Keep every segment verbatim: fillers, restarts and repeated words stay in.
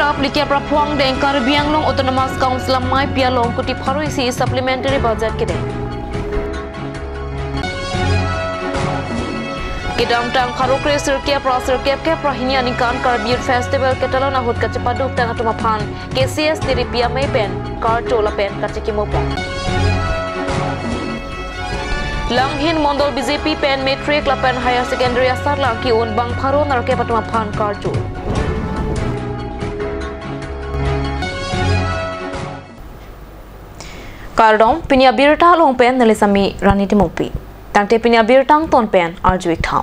Aplikep ra phongdeng Karbi Anglong Autonomous Council amei pi along kuti pharo isi supplementary budget kedeng. Kedamtang pharo kre sirkep ra sirkep kep ra hini aningkan Karbi Youth Festival ketalon ahut kachepaduk tang atum aphan K C S tiripi amei pen karcho lapen kachekimo pon. Langhin Mondol B J P pen matric lapen higher secondary asatlang ki-un bang pharo nerkep atum aphan karcho. Kardom, pini abirta along pen neli Sami Rani Timungpi. Tangte pini abirta angton pen arju-ik tha.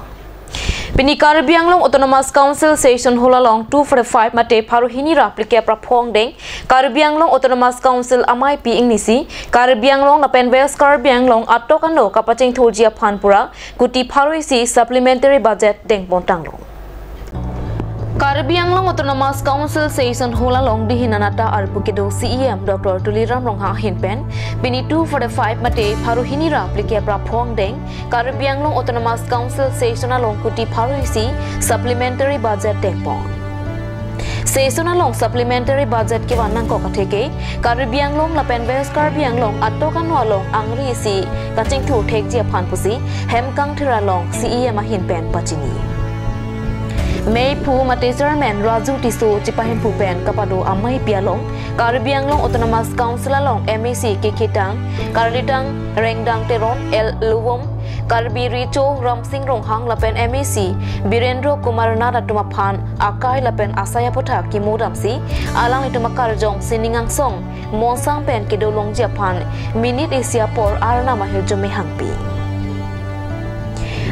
Pini Karbi Anglong Autonomous Council Session Hall along two forty-five mate pharo hini ra aplikep ra phongdeng Karbi Anglong Autonomous Council amei pi ingnisi Karbi Anglong lapen West Karbi Anglong atok ano kapachingthurji aphan pura kuti pharo isi supplementary budget dengpon tanglo. Karbi Anglong Autonomous Council Session Hall along dihin anata arpu kedo C E M Doctor Tuliram Ronghang ahin pen pini two forty-five mate pharo hini ra aplikep ra phongdeng Karbi Anglong Autonomous Council Session along kuti pharo isi supplementary budget dengpon. Session along supplementary budget kevan nangkok atheke Karbi Anglong lapen West Karbi Anglong atok ano along angri isi kachingthur thekji aphan pusi hem kangthir along C E M ahin pen pachini. Meiphu mate Chairman Raju Tisso chepahemphu pen kapado amei pi along Karbi Anglong Autonomous Council along M A C Kiki Tang, Karlitang Rengdang Teron, L Luvum, Karbi Richo Ramsing Ronghang lapen M A C Birendra Kumar Nath atum aphan akai lapen asai aputhak kimo damsi alanglitum akarjong sining angsong monsang pen kedo longji aphan minute isi apor Arnam ahirjume hangpi.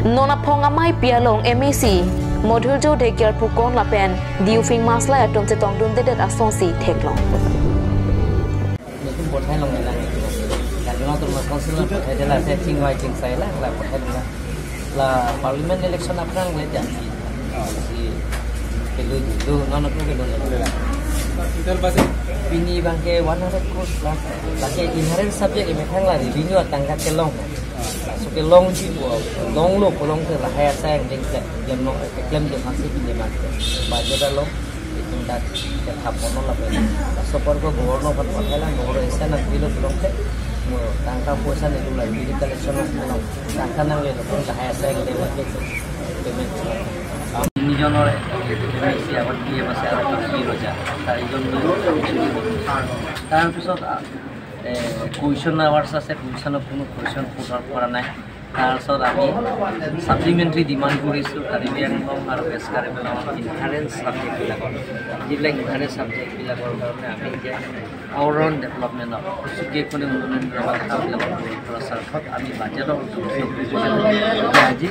Non aphong amei pi along M A C Modhurjo Dhekial Pukon lapen Diufing Maslai atum chetongdundedet asonsi theklong. Netum pathai longle lang. Karbi Anglong Autonomous Council pathai dela, se chingvai chingsai la, la pathai dela. La parliament election aphrang le jam si. Si kelu ji, lu, non aku kelu le. Total budget? Pini abangke one hundred crores plus. Lake inherent subject emethang la revenue atangka kelong. So kelongji pu, longlo pu longte lahai asai angdeng klem, klem no, klem je masih pini abangke. Budget along. Itum dak kethap ponlo lapen. Laso apor ko governor aphan pathai lang, governor esa nangpilo pu longte. Mo tangka poisa netum la, bill collection lo pu long. Tangka nanglelo pu long, lahai asai angdeng ma ke payment. Nijon ore, M A C agot P M ase aro P M roja. Tari jon lo. Tar pisot, eh, question hours ase, question of কোনো question put up কৰা নাই। তাৰ পিছত আমি supplementary demand কৰিছোঁ কাৰ্বি আংলং আৰু ৱেষ্ট কাৰ্বি আংলঙৰ ইনহাৰেঞ্চ ছাবজেক্টবিলাকৰ, যিবিলাক ইনহাৰেঞ্চ ছাবজেক্টবিলাকৰ কাৰণে আমি যে অল ৰাউণ্ড ডেভেলপমেণ্টৰ চুকে কোণে উন্নয়নমূলক কামবিলাকৰ গুৰুত্বৰ স্বাৰ্থত আমি বাজেটৰ উদ্দেশ্যে আজি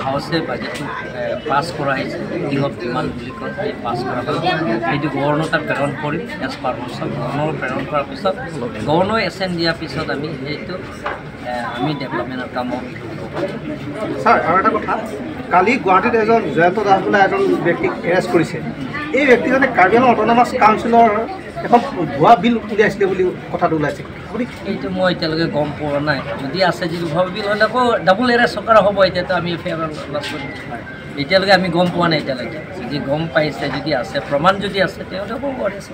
হাউচে বাজেটটো, এ, পাছ কৰা হৈছে, কিহত কিমান বুলি কয়, সেই পাছ কৰা হ'ল। সেইটো গভৰ্ণৰ তাত প্ৰেৰণ কৰিম, এজ পাৰ মনছত গভৰ্ণৰ প্ৰেৰণ কৰাৰ পিছত গভৰ্ণৰ এছেণ্ট দিয়াৰ পিছত আমি সেইটো এ, আমি ডেভেলপমেণ্টৰ কামত। ছাৰ, আৰু এটা কথা, কালি গুৱাহাটীত এজন জয়ন্ত দাস বোলা এজন ব্যক্তিক এৰেষ্ট কৰিছে। এই ব্যক্তিজনে কাৰ্বি আংলং অট'নমাছ কাউন্সিলৰ এখন ভুৱা বিল উলিয়াইছিলে বুলি কথাটো ওলাইছে। আপুনি এইটো মই এতিয়ালৈকে গম পোৱা নাই। যদি আছে, যদি ভুৱা বিল হ'লে আকৌ ডাবল এৰেষ্ট চৰকাৰ হ'ব, এতিয়াতো আমি এফ আই আৰ লঞ্চ কৰিম। এতিয়ালৈকে আমি গম পোৱা নাই এতিয়ালৈকে। যদি গম পাইছে, যদি আছে, প্ৰমাণ যদি আছে, তেতিয়াহ'লে হ'ব এৰেষ্ট।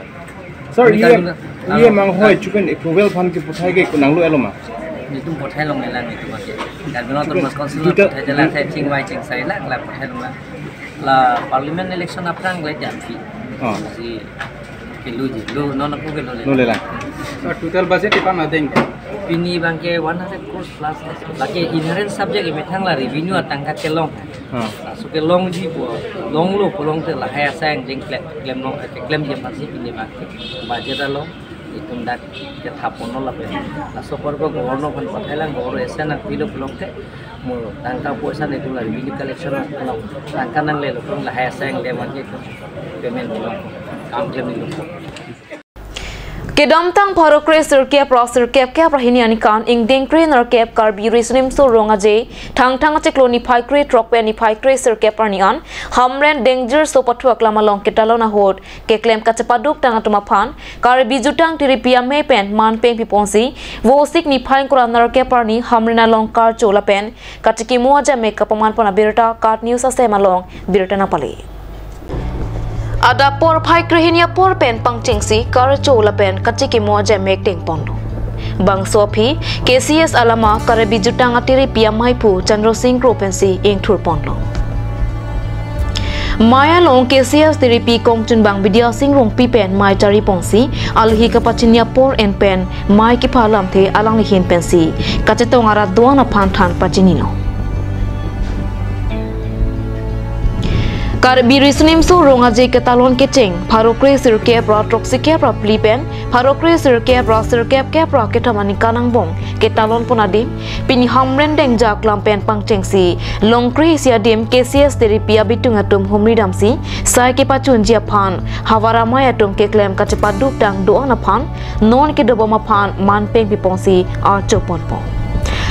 ছাৰ, আমি ইয়ে, কাৰ্বি আংলং ইয়ে আৰু মাংস এচুকেন এপ্ৰুভেল ফাণ্ড কি পঠাই কে nanglo elo ma? Netum pathai longle lang netum ake. Karbi Anglong Autonomous Council duita phathai dela, the chingvai chingsai la, la pathai longle. La parliament election aphrang le jam si. Oh. Si kelu ji, lu, non aku kelu le. Longle lang. Sir, total budget ipan adeng? Pini abangke one hundred crores plus. Lake inherent subject emethang la revenue atangka kelong. Ha. Laso kelongji pu, longlo pu longte lahai asai angdeng klem, klem no, klem je masih pini abangke. Budget along itum dak kethap ponlo lapen. Laso apor ko governor aphan pathai lang, governor esa nangpilo pu longte mo tangka poisa netum la revenue collection along tangka nanglelo pu long, lahai asai angdeng ma ke itum payment pu long, kam klemlo. Kedamtang pharo kre sirkep ra sirkep kep ra hini aningkan ingdeng kre nerkep Karbi Riso Nimso Rong Aje Thangthang achiklo niphai kre throk pen niphai kre sirkep arni an Hamren Dengzir so pathuak lam along ketalon ahut keklem kachepaduk tang atum aphan Karbi Jutang tiripi amei pen manpeng piponsi Vosik niphai ingkoi ra nerkep arni Hamren along karcho lapen kachekimo ajame kapaman pon abirta KAT News asem along birta nangpale. Adap porphai krehini apor pen pangchengsi karcho lapen kachekimo ajemek dengponlo. Bangso aphi K C S alama Karbi Jutang Atiripi Amei aphu Chandra Sing Kro pensi ingthurponlo. Mei along K C S tiripi kongchunbang Bidya Sing Rongpi pen mei chariponsi alohi kapachini apor en pen mei kepha alamthe alangli ahin pensi kachetong arat do-an aphan than pachinilo. Karbi Riso Nimso Rong Aje ketalon kecheng pharo kre sirkep ra throksi kep ra phli pen pharo kre sirkep ra sirkep kep ra kethom aningkan angbong ketalon pon adim pini Hamren Dengja Aklam pen pangchengsi longkre isi adim K C S tiripi abitung atum humri damsi sai kepachunji aphan havar amei atum keklem kachepaduk tang do-an aphan non kedobom aphan man pengpiponsi archo ponpo.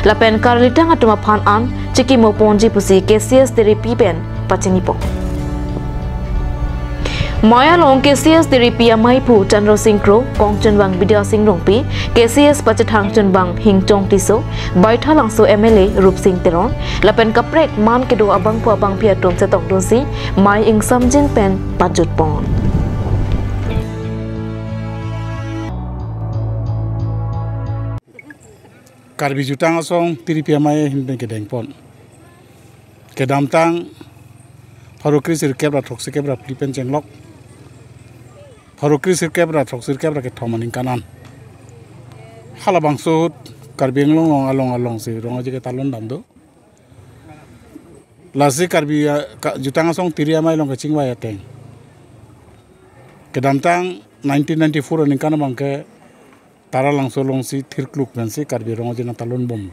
Lapen karlitang atum aphan an chekimo ponji pusi K C S tiripi pen pachinipon. Mei along K C S tiripi amei aphu Chandra Sing Kro, kongchunbang Bidya Sing Rongpi, K C S pachethang chunbang Hingchong Tisso, Baithalangso M L A Rupsing Teron, lapen kaprek man kedo abangphu abangphi atum chetongdunsi mei ingsamjin pen pajutpon. Karbi Jutang Asong tiripi amei ahin pen kedengpon. Kedamtang pharo kre sirkep ra throksi kep ra phli pen chenglok. Pharo kre sirkep ra throksi kep ra kethom aningkan an. Halabangso ahut Karbi Anglong along alongsi rong aje ketalon dam do. Lasi Karbi, ah, ka-, Jutang Asong tiri amei along kachingvai ateng. Kedamtang nineteen ninety-four aningkan abangke Taralangso alongsi thirkluk pensi Karbi rong aje nangtalon bom.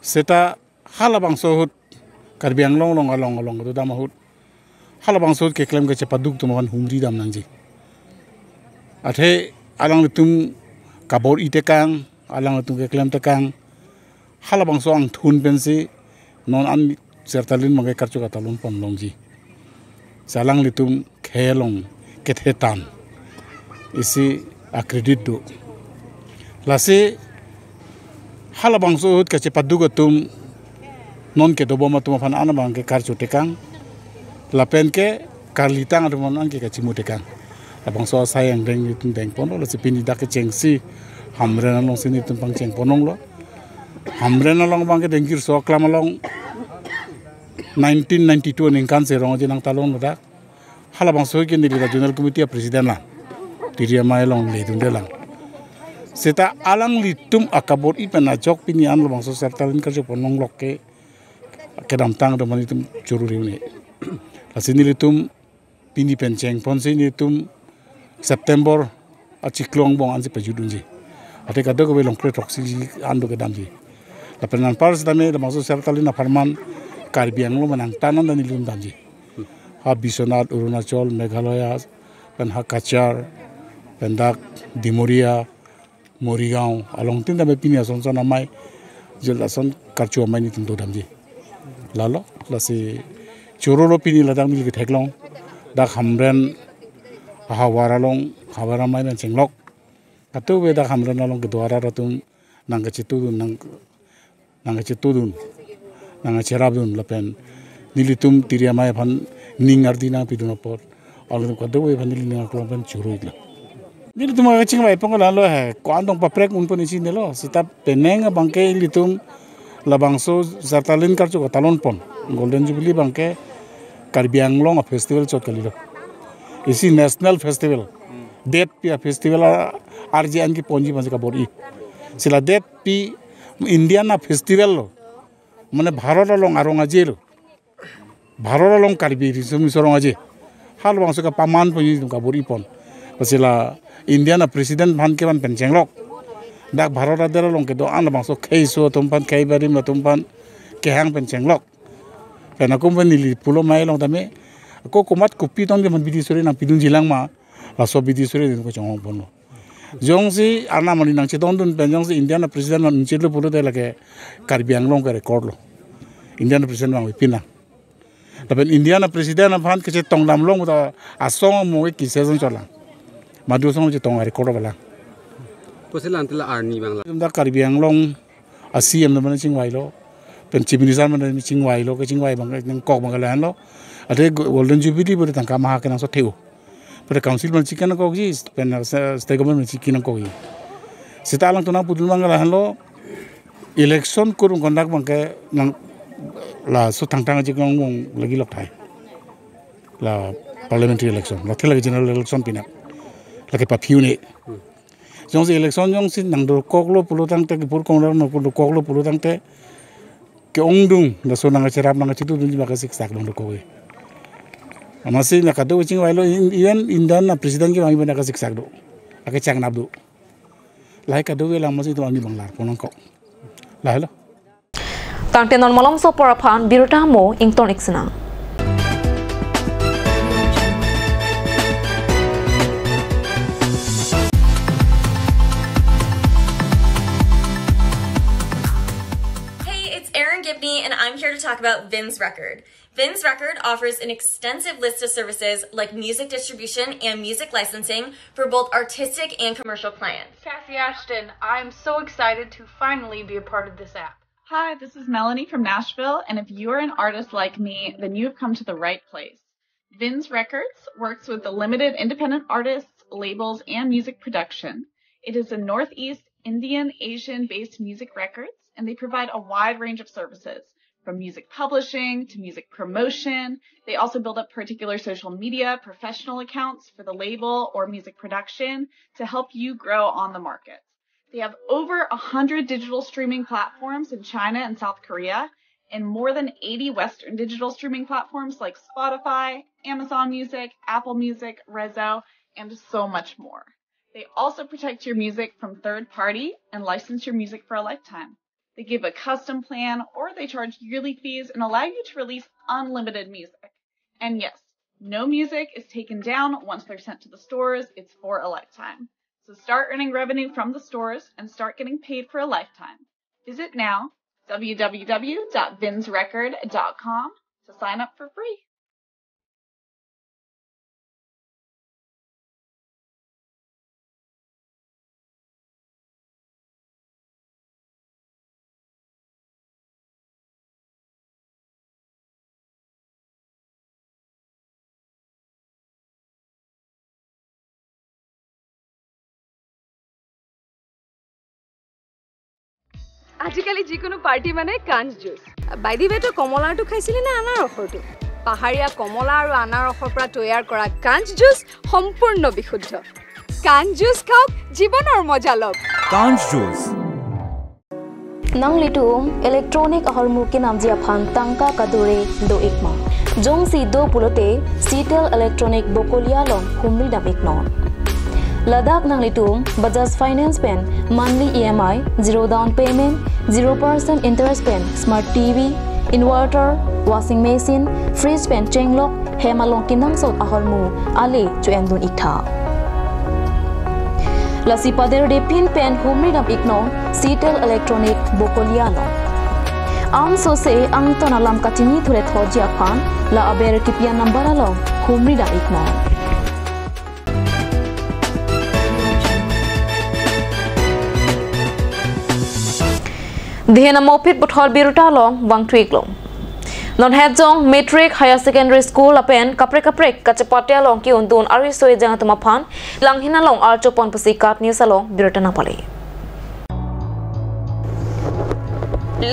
Seta halabangso ahut Karbi Anglong along along along kedodam ahut halabangso ahut keklem kachepaduk atum aphan humri dam nangji. Athe alanglitum kabor-i tekang, alanglitum keklem tekang, halabangso angthun pensi non an Sertalin abangke karcho katalon pon longji. Si alanglitum khei along kethe tang isi acredit do. Lasi halabangso ahut kachepaduk atum non kedobom atum aphan an abangke karcho tekang. Lapen ke karlitang atum aphan an ke kachimo tekang. Labangso asai angdeng nelitum dengponlo, lasi pini dak kechengsi Hamren alongsi nelitum pangcheng ponlonglo. Hamren along abangke Dengkirso Aklam along nineteen ninety-two aningkan si rong aje nangtalon ladak. Halabangso ke neli la Zonal Committee a-President lang. Tiri amei along ledunde lang. Seta alanglitum akabor-i pen ajok pini an labangso Sertalin karcho ponlonglok ke kedamtang atum aphan nelitum choro riu ne. Lasi nelitum pini pen chengponsi nelitum September achiklo angbong ansi pajutdunji. Athe kadokave longkre throksi an do kedamji. Lapen anpar setame labangso Sertalin apharman Karbi Anglong pen angtan an ta nelitum damji. Ha Biswanath, Arunachal, Meghalaya, pen ha Cachar, pen dak Dimoria, Morigaon along tin tame pini ason son amei, jil ason karcho amei nelitum dodamji. Lalo, lasi chorolo pini ladak neli ketheklong. Dak Hamren ahavar along, havar amei nangchenglok. Kadokave dak Hamren along kedo arat atum nangkachetudun, nang nangkachetudun, nangkacherapdun lapen nelitum tiri amei aphan ning ardi nangpidun apot alanglitum kadokave aphan neli ning aklong pen choro-iklo. Nelitum kachingvai pon lalo he, ko-an tong paprek un pon isi nelo, seta penang abangke ilitum labangso Sertalin karcho katalon pon, Golden Jubilee abangke Karbi Anglong a-festival chot kalilo. Isi national festival. Detpi a-festival a-, arje an keponji pensi kabor-i. Si la detpi Indian a-festival lo. Mane Bharat along arong aje lo. Bharat along Karbi Riso Nimso Rong Aje. Halabangso kapaman ponji nelitum kabor-i pon. Lasi la Indian a-President aphan kevan pen chenglok. Dak Bharat adet along kedo-an labangso kheiso atum aphan, khei barim atum aphan kehang pen chenglok. Pen ako pen neli pulo mei along tame. Ako komat kopi tong di aphan bidi suri nangpidunji lang ma. Laso bidi suri nelitum kachonghong ponlo. Jongsi arnam ani nangchetongdun pen jongsi Indian a-President aphan unchitlo pulote lake Karbi Anglong ke record lo. Indian a-President abang pipin lang. Lapen Indian a-President aphan kachetong damlong puta asong mo ke kise asong cholang. Madu asong chetong a-record lo balang. Pusi lang tila arni abang la. Dak Karbi Anglong a-C M na mana chingvailo. Pen Chief Minister mane chingvailo, kechingvai abang nangkok abang lahenlo. Ate go-, Golden Jubilee pute tangka maha kenangso theo. Pute council abang chingki nangkokji, pen, eh, state government abang chingki nangkokji. Seta alangtum nangpudun abang lahenlo. Election kurang conduct abangke nang laso thangthang chiknong abang lagi lok thai. La parliamentary election, la thela general election pinak. Lake paphiu ne. Jongsi election jongsi nangdokoklo pulo tangte, kepur kongdar nangdokoklo pulo tangte, ke-ongdung, laso nangkacherap nangkachitudunji abangke siksak abang dokok e. Amatsi nang kadokave chingvailo, in-, even Indian a president ke abang abang nangkasiksak do. Ake changnap do. Lahai kadokave alam amatsi itum ani abang larpon nangkok. Lahelo. Tangte non malomso apor aphan birta mo ington ik sinang. Hey, it's Erin Gibney, and I'm here to talk about Vin's Record. Vin's Record offers an extensive list of services like music distribution and music licensing for both artistic and commercial clients. Cassie Ashton, I'm so excited to finally be a part of this app. Hi, this is Melanie from Nashville, and if you're an artist like me, then you've come to the right place. Vin's Records works with the limited independent artists, labels, and music production. It is a Northeast Indian Asian based music records, and they provide a wide range of services from music publishing to music promotion. They also build up particular social media professional accounts for the label or music production to help you grow on the market. They have over a hundred digital streaming platforms in China and South Korea, and more than eighty Western digital streaming platforms like Spotify, Amazon Music, Apple Music, Resso, and so much more. They also protect your music from third party and license your music for a lifetime. They give a custom plan, or they charge yearly fees and allow you to release unlimited music. And yes, no music is taken down once they're sent to the stores. It's for a lifetime. So start earning revenue from the stores and start getting paid for a lifetime. Visit now, w w w dot vins record dot com, to sign up for free. আজিকালি যিকোনো পাৰ্টি মানে কাঞ্চ juice. By the ৱে, তই কমলাৰটো খাইছিলি নে আনাৰসৰটো? পাহাৰীয়া কমলা আৰু আনাৰসৰ পৰা তৈয়াৰ কৰা কাঞ্চ জুচ সম্পূৰ্ণ বিশুদ্ধ। কাঞ্চ জুচ খাওক, জীৱনৰ মজা লওক। Kanj Juice. Nanglitum electronic ahormu kenamji aphan tangka kadure do-ikma? Jongsi do pulote Citel Electronic Bokolia along humri dam-iknon. Ladak nanglitum Bajaj Finance pen monthly E M I, zero down payment, zero percent interest pen smart T V, inverter, washing machine, fridge pen chenglok, hem along kenangsot ahormu ale cho-endun-iktha. Lasi paderdepin pen humri dam-iknon Citel Electronic Bokolia along. Ansose angton alam kachini thule thotji aphan la aber kipi a-number along humri dam-iknon. Dihen amopit puthot birta along vangthu-iklo. Non het jong Matric Higher Secondary School lapen kaprek kaprek kachepate along ke-undun ariso ejang atum aphan Langhin along archopon pusi KAT News along birta nangpale.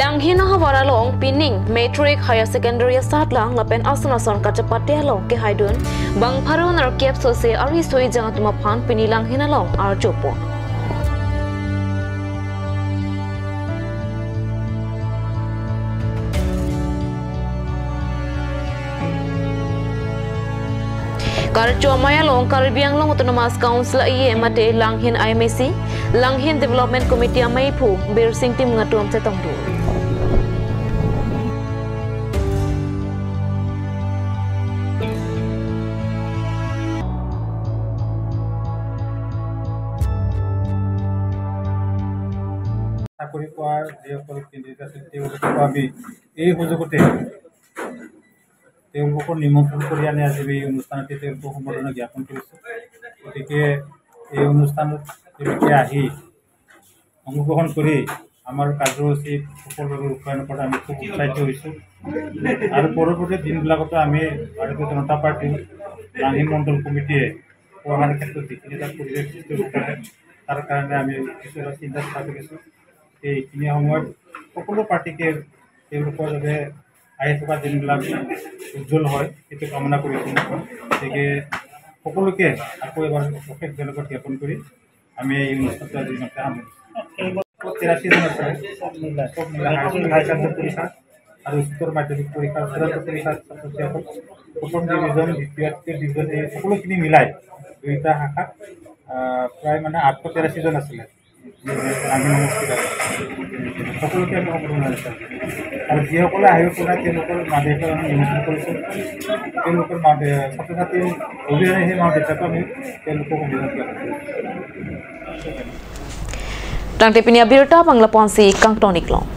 Langhin ahavar along pining Matric Higher Secondary asatlang lapen ason ason kachepate along kehaidun bang pharo nerkep sose ariso ejang atum aphan pini Langhin along archopon. Karcho amei along Karbi Anglong Autonomous Council a-E M mate Langhin I M A C, Langhin Development Committee ameiphu Birsing Timung atum chetongdun. চাকৰি পোৱাৰ যিসকল কেণ্ডিডেট আছে, তেওঁলোকক আমি এই সুযোগতে তেওঁলোকক নিমন্ত্ৰণ কৰি আনি আজি এই অনুষ্ঠানতে তেওঁলোকক সম্বৰ্ধনা জ্ঞাপন কৰিছোঁ। গতিকে এই অনুষ্ঠানত তেওঁলোকে আহি অংশগ্ৰহণ কৰি আমাৰ কাৰ্যসূচী সফলভাৱে ৰূপায়ণ কৰাত আমি খুব উৎসাহিত হৈছোঁ। আৰু পৰৱৰ্তী দিনবিলাকতো আমি ভাৰতীয় জনতা পাৰ্টি লাংহিন মণ্ডল কমিটিয়ে পঢ়াৰ ক্ষেত্ৰত যিখিনি এটা পৰিৱেশ সৃষ্টি হ'ব পাৰে, তাৰ কাৰণে আমি কিছু এটা চিন্তা চলাই কৰিছোঁ। এইখিনি সময়ত সকলো পাৰ্টিকে তেওঁলোকৰ যাতে আহি থকা দিনবিলাক উজ্জ্বল হয়, সেইটো কামনা কৰিছোঁ। গতিকে সকলোকে আকৌ এবাৰ অশেষ ধন্যবাদ জ্ঞাপন কৰি আমি এই অনুষ্ঠানটো আজি ইমানতে সামৰিছোঁ। তেৰাশীজন আছে, চব মিলাই হাই স্কুল, হাই ছেকেণ্ডেৰী পৰীক্ষা আৰু উচ্চতৰ মাধ্যমিক পৰীক্ষা, চূড়ান্ত পৰীক্ষা ছাত্ৰ-ছাত্ৰীসকল প্ৰথম ডিভিজন, দ্বিতীয়, তৃতীয় ডিভিজন, এই সকলোখিনি মিলাই দুইটা শাখাত, আহ, প্ৰায় মানে আঠশ তেৰাশীজন আছিলে। আমি নমস্কাৰ সকলোকে আমি সম্বোধন জনাইছোঁ। আৰু যিসকলে আহিব পৰা নাই, তেওঁলোকৰ মা দেউতাক আমি নিমন্ত্ৰণ কৰিছোঁ। তেওঁলোকৰ মা দে-, ছাত্ৰ ছাত্ৰী অবিহনে সেই মা দেউতাকো আমি তেওঁলোকক সম্বোধন জনাইছোঁ। Tangte pini abirta bang lapu-ansi kangton-iklong.